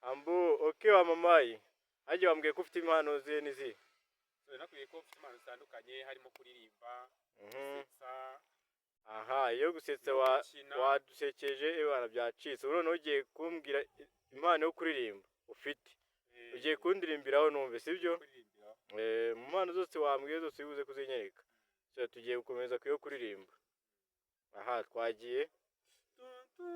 Ambu, okay wa mamayi. Hagiye wambwiye ko ufite impano zihe n'izihe? So nakubwiye ko mfite impano zitandukanye, harimo kuririmba, gusetsa. Aha, iyo gusetsa no wa gukina. Wadusekeje ebana, byacitse. Ubu noneho ugiye kumbwira impano yo kuririmba ufite. Ugiye kundirimbiraho numve, sibyo? Kuririmbira. Mu mpano zose wambwiye zose uri buze kuzinyereka. So tugiye gukomeza ku yo kuririmba. Aha, twagiye. Tu, tu.